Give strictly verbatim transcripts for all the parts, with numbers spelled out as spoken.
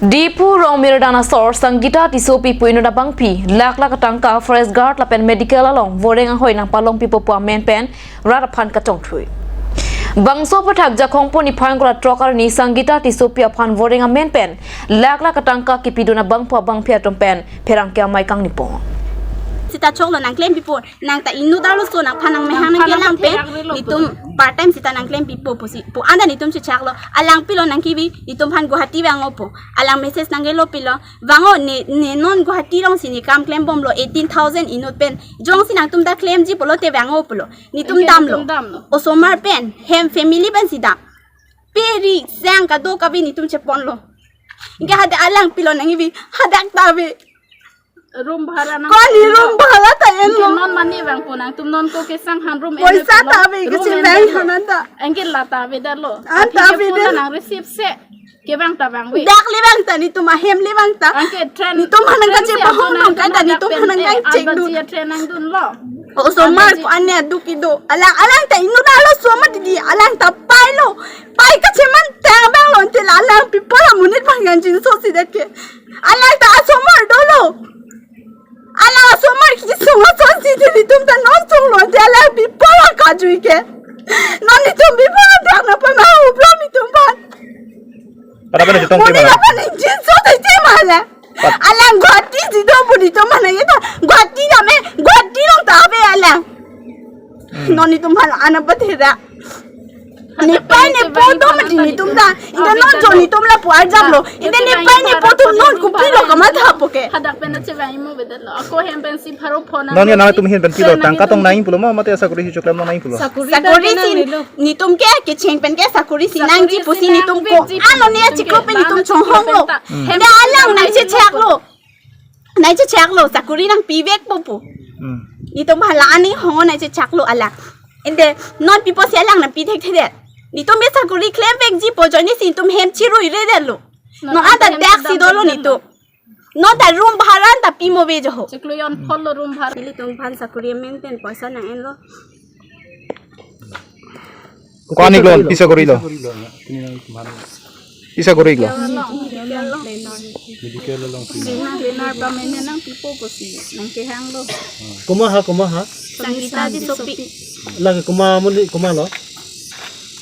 Diphu Rongmirdan asor Sangita Tissopi pu inut abangpi lakh lakh tangka forest guard lapen medical along voreng ahoi nangpalong pipo pu amen pen rat aphan katongthui. Bangso aputhak Jakhong pu niphai ingkoi ra throk arni Sangita Tissopi aphan voreng amen pen lakh lakh tangka kipidun abangpo abangpi atum pen pherangke amei kangni pon. Sita choklo nangklem pipo, nang ta inut arloso nangphan nangmehang nangphan nangkelang pen, nangphan therak relo nitum part time sita nangklem pipo pusi pu anda nitum chechaklo, alang pilo nangkevi, nitum phan Guwahati vang opo, alang message nangkelo pilo, vang o ne, ne non Guwahati alongsi ne kam klembomlo eighteen thousand inut pen, jongsi nangtum ta klemji pulote vang o pulo, nitum anke damlo, nitum damlo. Osomar pen, hem family pensi dam. Peri sang kado kavi nitum cheponlo. Anke hadak alang pilo nangkevi, hadak ta ave. Room bhara nang koni room bhara ta enlo. Non mane vangpo nangtum non ko kesang han room poisa enlo. Ta ave room kesi en vang lo. Hanan ta. Anke la ta ave dalo. An ta ave dalo. Nang receive se. Kevang ta vangve. Dak le vang ta nitum ahem le vang ta. Anke train. Nitum hanang train kache se pahong ajo nang nang ta nitum hanang kachek dun. Train nangdunlo. Osomar ko ane aduk kedo. Alang alang ta inut arloso ma didi. Alang ta pailo. Pai kacheman tang abang lo ante la alang people amonit aphan kangjinso si det ke. Alang ta asomar dolo. Alang asomar kisung asonsi te nitum ta non sunglo te alang people akajui ke. Non nitum people adak nangpamahang uplo nitum aphan. Pada pada chetong ke monit mana? Aphan ingjinso te te male. Pat- Alang Guwahati si do pu nitum aphan ye ta. Guwahati dame, Guwahati along ta ave alang. Hmm. Non nitum aphan ana pathera. Nepei nepo do mati nitum ta. Ante non jo nitum lapu arjaplo. Ante nepei nepo atum non kopilo kamathapo ke. Hadak pen chevang imo vedetlo. Ako hem pensi pharo phone. Non ya nangtum ahin pen pilo tangka tong nangji pulo ma mate sakori si choklem nangji pulo. Sakori si nitum ke kecheng pen ke sakori si nangji pusi nitum ko. Ano ne achiklo pen nitum chonghonglo. Hmm. Ante alang nangchechaklo. Nangchechaklo, sakori nangpivekpo pu. Hmm. Nitum hala ani hongo nangchechaklo alang. Ante non pipo si alang nangpi thekthedet. Nitum ke sakori klemvekji pu ajoine si nitum hem chirui redetlo. Non anta dak si dolo nitum. Non ta room bhara ta pimo ve jo ho. Chiklo jon phonlo room bhara. Nitum aphan sakori amen pen poisa nang enlo. Ko-an iklo, pisa korilo? Pisa korilo? Medical along. Cleaner permanent nangpipo pusi nangkehanglo. Komat ha, komat ha? Sangita Tissopi. Lake komat amonit komatlo?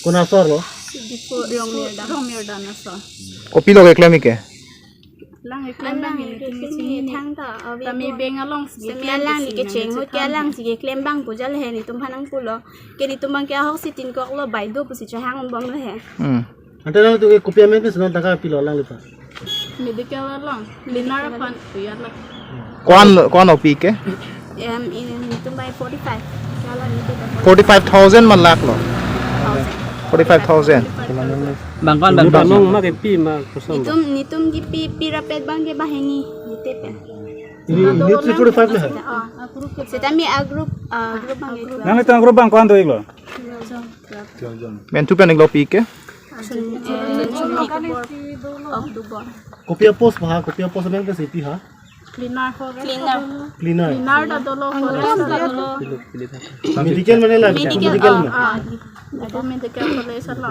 Konat asor lo? Diphu Rongmirdan. Rongmirdan asor. Kopilo keklem ik ke? Lang keklem lang, alang keklem ke thangta ave. Tame bank alongsi semi keklem alang pusi ke cheng nangchethang. Ke alangsi keklem abang pu jal he nitum aphan nangpulo. Ke nitum abang ke ahok si tin kok lo bai do pusi chehang bom lo he. Hmm. Ante nangtum ke kopi amen pensi non tangka pilo alang lipa? Medical along. Cleaner aphan tuyat lo. Ko-an, ko-an opi ke? Em, in, nitum bai forty-five. Kala nitum bai forty-five thousand ma lakh lo? Thousand. Forty-five thousand. Bang ko-an bang. Bang ma kepi ma kosong. Nitum, nitum kepi, pi rapet abang ke banghini, nite pen. Ini, ini three forty-five le hai? Oh. Seta mi a group, ah, group abang ke. Nanglitum group abang ko-an do iklo? Twelve jon. Mentu pen iklo pi ke? Eh, October. October. Kopi a post ma ha, kopi a post amen ke si pi ha? Cleaner. Cleaner. Cleaner. Cleaner ta dolo, forest ta dolo. Medical mane la, medical, medical ah, ma? Ah, itu medical college lo.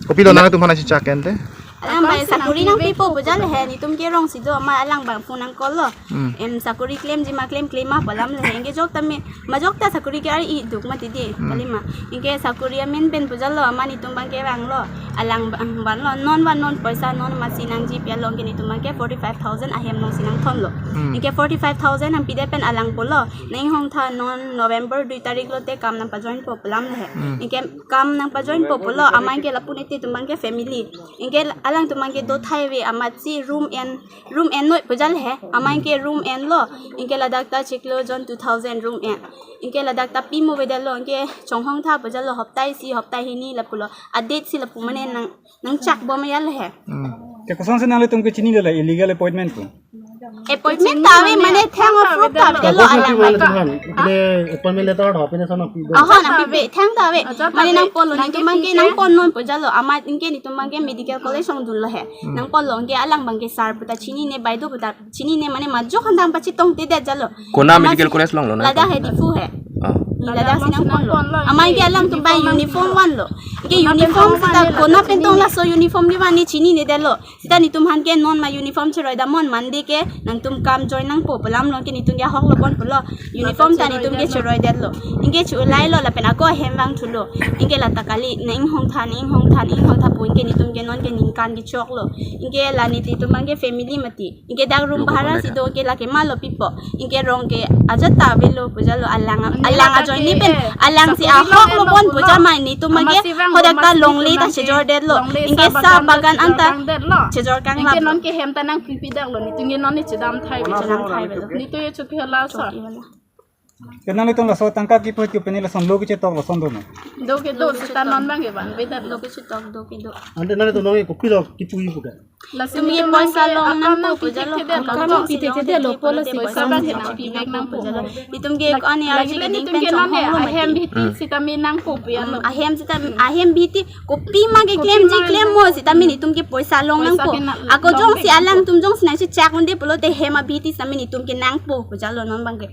Kopilo nangtum aphan nangchechak ente? Alang bai sakori nangpipo pu jal he, nitum ke rong si do ma alang abang phone nang call lo. Hmm. Em sakori klemji ma klem klem ma pu alam le he, anke jok tame, majok ta sakori ke ari iduk mati di, hmm, kalima. Anke sakori amen pen pu jal lo, ama nitum abang ke vanglo. Alang abang vanlo, non van non poisa non masi nangji pi along ke nitum abang ke forty-five thousand ahem alongsi nangthomlo. Hmm. Anke forty-five thousand nangpidet pen alang pulo, nang hong tha non November dui tarik lote kam nangpajoinpo pu alam le he. Hmm. Anke kam nangpajoinpo pulo, ama anke lapu nete atum abang ke family. Anke alangtum abang ke do thai ave amatsi room en, room en noi pu jal he, ama anke room enlo, anke ladak ta chiklo jon two thousand room en. Anke ladak ta pimo vedetlo, anke chonghong tha pu jal lo, hopta isi, hopta hini lapulo. A date si lapu mane nang, nangchak bom ya le he. Hmm. Ke kosonsi nanglitum ke chinilo le illegal appointment ko? Appointment ta ave mane thang approve ta ave lo alang. Appointment letter ho pine sono pi do. Aha, nangpipe, thang ta ave. Mane nangponlo, nitum abang ke nangpon non pu jal lo. Ama anke nitum abang ke medical college along dunlo he. Hmm. Nangponlo, anke alang abang ke sir puta chinine, bai do puta chinine, mane majok han dam pachetongtedet jal lo. Kona medical college along lo na? Ladak he, Diphu he. Ah. Ladak si nangponlo. Amai ke alangtum bai uniform vanlo. Ke uniform seta kona pen tong laso uniform ke van ne chininedetlo. Seta netum aphan ke non ma uniform cheroi damnon, Monday ke nangtum kam join nangpo pu alam along ke netum ke ahok lo pon pulo. Uniform ta netum ke cheroidetlo. Anke chulailo lapen ako ahem vangthulo. Anke lata kali, ne inghong tha, ne inghong tha, ne inghong tha pu anke netum ke non ke ningkan kechoklo. Anke la netum abang ke family mati. Anke dak room bahara si do ke lake malo pipo. Anke rong ke ajat ta avelo pujalo, alang alang ajoine pen alang si ahok lo pon puja ma netum abang ke hodak ta longle ta chejordetlo. Anke sa bagan anta chejor kang. Anke non ke hem ta nangpipi daklo, netum ke non ne chedam thai. Chedam thai avelo. Netum ye chokhi hala sa. Ke nanglitum laso tangka kipu kipu ni lason lo kechetoklo, lason do ma? Do ke do, seta non abang ke vanvedet lo. Lo kechetok do kedo. Ante nanglitum non ke kopilo kipu kipu ke? Laso netum ke poisa long nangpo pujalo. Akam nangpithekthe detlo, pola si poisa abang ke nangpivek nangpo. Netum ke kani arji lagile netum ke non ne ahem bhiti sitame nangpo pujalo. Ahem seta, ahem bhiti kopi ma ke klemji klemmo sitame netum ke poisa long nangpo. Ako jongsi alangtum jongsi nangchechak unde pulote hem abhiti sitame netum ke nangpo pujalo non abang ke.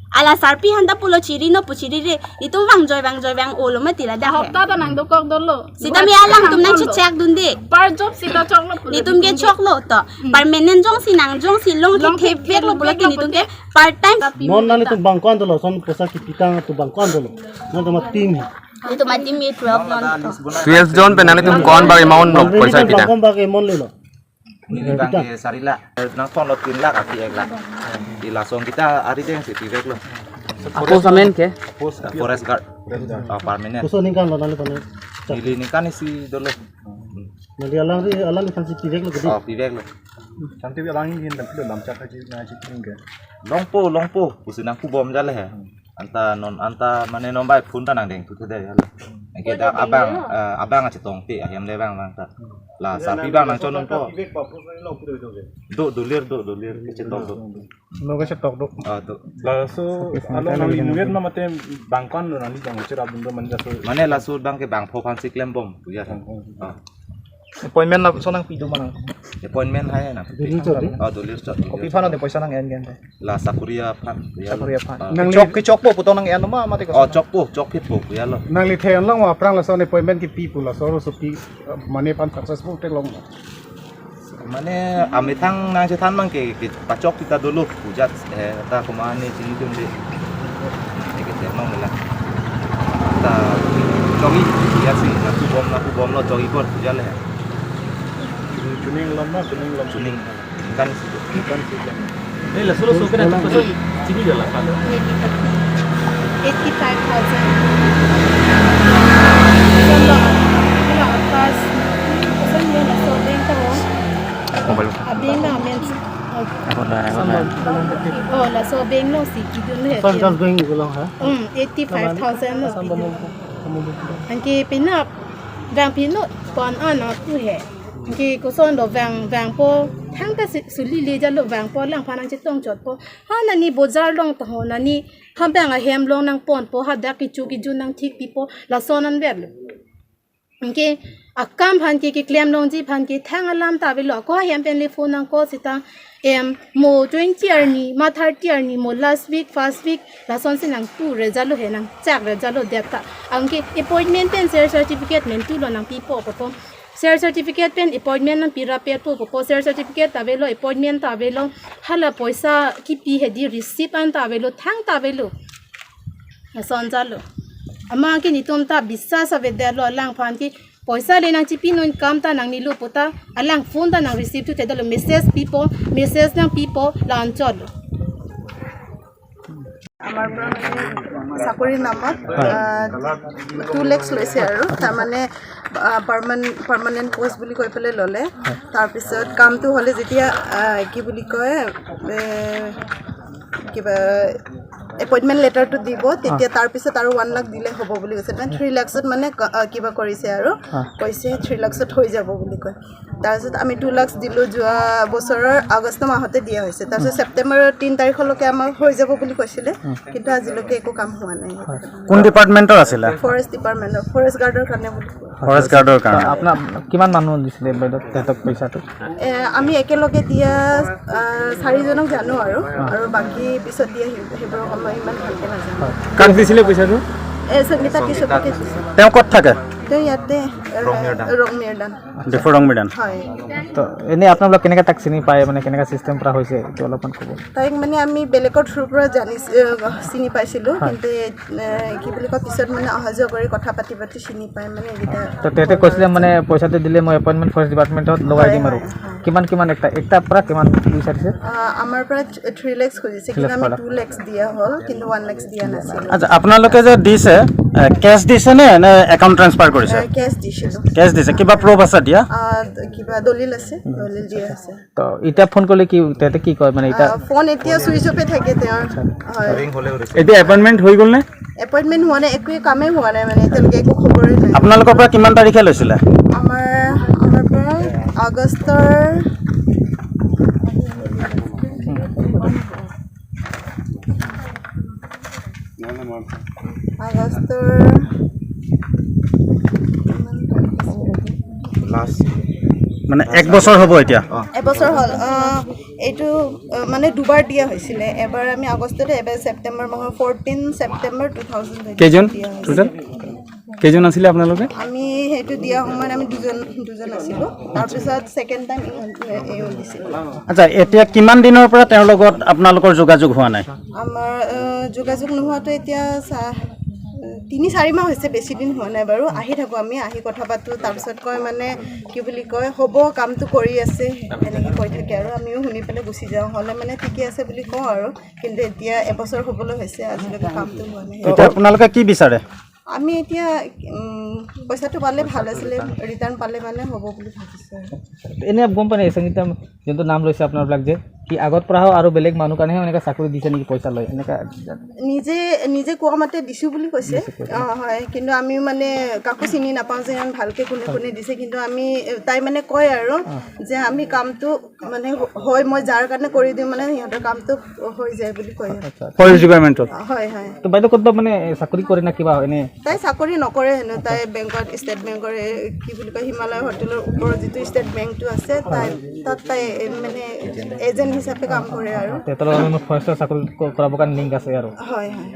Ala sarpi aphan ta pulo chiri no pu chirire. Netum vangjoi vangjoi vang-olo mati ladak he. Hopta ta nangdokok dolo. Sitame alangtum nangchechak dunde. Par job seta choklo pulo. Netum ke choklo to. Permanent jongsi nang jongsi long ke thepveklo pulote netum ke part time. Non nanglitum bang ko-an dolo, lason poisa kipitang atum bang ko-an dolo? Nanglitum ateam he. Netum ateam ke twelve non to. Twelve jon pen nanglitum ko-an bak amount lo, poisa kipitang? Bang ko-an bak amount lelo? Ini bang ke sari lakh, nangthon lo tin lakh aki ek lakh. Di lason kita ari deng si piveklo. Ako samen ke? Forest guard. Ah, permanent. Koson ningkan lo nanglitum? Neli ningkan isi dolo. Neli alangli, alangli aphan si piveklo ke di? Oh, piveklo. Santi alang ini dan pilo lamchak aji ngaji tingga. Longpo, longpo. Pusi nangkubom jale he. Anta non, anta mane non bai phone ta nangdengthuthedet ya. Anke dak abang, eh, abang achetongte, ahem le abang abang ta. La sarpi abang nangchonunpo. Do dolir, do dolir, kechetong do. Lo kechetok do. Ah, do. Laso, alo nangli inutvet ma mate bang ko-an lo nangli bang cherap dun do mane laso? Mane laso abang ke bang pho aphan si klembom puja. Ah. Appointment lapuson nangpi do ma nang? Appointment hai na. Dolir chot di? Oh, dolir chot. Kopi aphan ante poisa nang-en ke ante? La sakori aphan. Sakori aphan. Ah. Nang chok, kechokpo pu tong nang-en ma mate ko? Oh, chokpo, chokphitpo ya lo. Nangli the-en long aphrang lason appointment kipi pu laso ro sopi, eh, mane aphan successful theklong. Mane amethang nangchethan abang ke, ke pachok kita dolo puja, eh, ta komatne chini atum de. Eh, ke terno mela. Ta chokji puja si, nangkubom, nangkubomlo chokji apor puja le. Chuning lom na, chuning lom. Chuning. Kan si. Kan si. Eh, laso laso ke nangtum koson chini dolo aphan? Eighty-five thousand. Koson lo, koson lo, first. Koson lo, laso bank ta ho. Mobile. Abang na amen. Ako na, ako na. Oh, laso bank along si kidun he. First Gas Bank along ha? Hmm, eighty-five thousand lo. Anke penap, vang pinu pon ano tu he. Anke koson lo vang, vangpo, thangta si, suli le jalo vangpo, alangphan nangchetong chotpo. Ha nani bojar along ta ho, nani ha bang ahem along nangponpo, hadak kecho kejun nangthikpipo, lason anvetlo. Anke akam aphan ke, keklem longji aphan ke thang alam ta avelo, ako ahem pen le phone nang-call seta, em, mo twenty arni, ma thirty arni, mo last week, first week, lason si nangtu re jalo he, nangchak re jalo det ta. Anke appointment pen share certificate mentulo, nangpipo pupo. Share certificate pen appointment nangpi rapetpo pupo, share certificate ta avelo, appointment ta avelo, hala poisa kipi he di receipt an ta avelo, thang ta avelo. Lason jalo. Amat ke netum ta biswas avedetlo, alangphan ke poisa le nangchipinun, kam ta nangnelo pu ta, alang phone ta nang receive thuthedetlo, message pipo, message nangpipo, la-anchotlo. আমাৰ পৰা মানে চাকৰিৰ নামত, আহ, টু লেক্স লৈছে আৰু, তাৰমানে, আহ, পাৰ্মান-, permanent post বুলি কৈ পেলাই ল'লে। তাৰপিছত কামটো হ'লে যেতিয়া, আহ, কি বুলি কয়, এ, কিবা এপইণ্টমেণ্ট লেটাৰটো দিব, তেতিয়া অ। তাৰ পিছত আৰু ওৱান লাখ দিলে হ'ব বুলি কৈছে। মানে থ্ৰী লাখছত মানে ক-, আ, কিবা কৰিছে আৰু, অ। কৈছে থ্ৰী লাখছত হৈ যাব বুলি কয়। তাৰপিছত আমি টু লাখছ দিলোঁ, যোৱা বছৰৰ আগষ্ট মাহতে দিয়া হৈছে। তাৰপিছত অ। ছেপ্টেম্বৰৰ তিনি তাৰিখলৈকে আমাৰ হৈ যাব বুলি কৈছিলে, অ। কিন্তু আজিলৈকে একো কাম হোৱা নাই। হয়। কোন ডিপাৰ্টমেণ্টৰ আছিলে? ফৰেষ্ট ডিপাৰ্টমেণ্টৰ, ফৰেষ্ট গাৰ্ডৰ কাৰণে বুলি কয়। ফৰেষ্ট গাৰ্ডৰ কাৰণে। আপোনাৰ কিমান মানুহ দিছিলে বাইদেউ তেহেঁতক পইচাটো? এ, আমি একেলগে দিয়া আহ, চাৰিজনক জানো আৰু আৰু বাকী পিছত দিয়া সেই- সেইবোৰক মই ইমান ভালকে নাজানো। কাক দিছিলে পইচাটো? এ, সংগীতা টিচুপেকে দিছে। তেওঁ ক'ত থাকে? তেওঁ ইয়াতে এ, ৰংমিৰদান। ডিফু ৰংমিৰদান। হয়। তো এনেই আপোনালোক কেনেকৈ তাক চিনি পায়, মানে কেনেকৈ ছিষ্টেম কৰা হৈছে, এইটো অলপমান ক'ব। তাইক মানে আমি বেলেগৰ থ্ৰুৰ পৰা জানিছ এ, চিনি পাইছিলো, কিন্তু এ, কি বুলি কয়, পিছত মানে অহা যোৱা কৰি কথা পাতি পাতি চিনি পাই মানে এইকেইটা। তো তেহেঁতে কৈছিলে মানে পইচাটো দিলে মই এপইণ্টমেণ্ট ফৰেষ্ট ডিপাৰ্টমেণ্টত লগাই দিম আৰু। কিমান কিমান একটা একটা পৰা কিমান বিচাৰিছে? আহ, আমাৰ পৰা থ্ৰী লেক্স খুজিছে, কিন্তু আমি টু লেক্স দিয়া হ'ল, কিন্তু ওৱান লেক্স দিয়া নাছিল। আচ্ছা, আপোনালোকে যে দিছে, কেছ দিছে নে নে একাউণ্ট ট্ৰেন্সফাৰ কৰিছে? কেছ দিছিলো। কেছ দিছে, কিবা প্ৰুফ আছে দিয়া? আহ, কিবা দলিল আছে, দলিল দিয়া আছে। তো এতিয়া ফোন কৰিলে কি তেহেঁতে কি কয়, মানে এতিয়া? আহ, ফোন এতিয়া ছুইচ অফে থাকে তেওঁৰ। হয়। এতিয়া এপইণ্টমেণ্ট হৈ গ'ল নে? এপইণ্টমেণ্ট হোৱা নাই, একোৱে কামেই হোৱা নাই মানে, এতিয়ালৈকে একো খবৰেই নাই। আপোনালোকৰ পৰা কিমান তাৰিখে লৈছিলে? আমাৰ আমাৰ পৰা আগষ্টৰ আগষ্টৰ মানে এক বছৰ হ'ব এতিয়া। এবছৰ হ'ল। আহ, এইটো আহ, মানে দুবাৰ দিয়া হৈছিলে, এবাৰ আমি আগষ্টতে, এবাৰ ছেপ্টেম্বৰ মাহৰ ফৰ্টিন ছেপ্টেম্বৰ টু থাউজেণ্ড কেইজন টোটেল? কেইজন আছিলে আপোনালোকে? আমি সেইটো দিয়া সময়ত আমি দুজন দুজন আছিলো। তাৰপিছত ছেকেণ্ড টাইম এইও দিছিলো। আচ্ছা, এতিয়া কিমান দিনৰ পৰা তেওঁৰ লগত আপোনালোকৰ যোগাযোগ হোৱা নাই? আমাৰ আহ, যোগাযোগ নোহোৱাটো এতিয়া চা- তিনি চাৰি মাহ হৈছে, বেছি দিন হোৱা নাই বাৰু। আহি থাকোঁ আমি, আহি কথা পাতোঁ। তাৰপিছত কয় মানে কি বুলি কয়, হ'ব, কামটো কৰি আছে, এনেকৈ কৈ থাকে আৰু আমিও শুনি পেলাই গুচি যাওঁ। হ'লে মানে ঠিকে আছে বুলি কওঁ আৰু, কিন্তু এতিয়া এবছৰ হ'বলৈ হৈছে, আজিলৈকে কামটো হোৱা নাই। এতিয়া আপোনালোকে কি বিচাৰে? আমি এতিয়া উম, পইচাটো পালে ভাল আছিলে, ৰিটাৰ্ণ পালে মানে হ'ব বুলি ভাবিছোঁ আৰু। এনে গম পায় নে, এই সংগীতা যোনটো নাম লৈছে আপোনালোক যে, কি আগত পৰা আৰু বেলেগ মানুহ কাৰণেহে এনেকৈ চাকৰি দিছে নেকি, পইচা লয় এনেকৈ? নিজে নিজে কোৱা মতে দিছো বুলি কৈছে। অ, হয়, কিন্তু আমি মানে কাকো চিনি নাপাওঁ যে ইমান ভালকে কোনে কোনে দিছে, কিন্তু আমি তাই মানে কয় আৰু যে আমি কামটো মানে হয়, মই যাৰ কাৰণে কৰি দিওঁ মানে সিহঁতৰ কামটো হৈ যায় বুলি কয় আৰু। ফৰেষ্ট ডিপাৰ্টমেণ্টত। হয়, হয়। তো বাইদেউ ক'তবা মানে চাকৰি কৰে না কিবা এনে? তাই চাকৰি নকৰে হেনো, তাই বেংকত, ষ্টেট বেংকৰ এই কি বুলি কয়, হিমালয় হোটেলৰ ওপৰত যিটো ষ্টেট বেংকটো আছে, তাই তাত তাই মানে এজেণ্ট হিচাপে কাম কৰে আৰু। তেহেঁতৰ লগত মানে ফৰেষ্টৰ চাকৰি ক- কৰাবৰ কাৰণে লিংক আছে আৰু। হয়, হয়।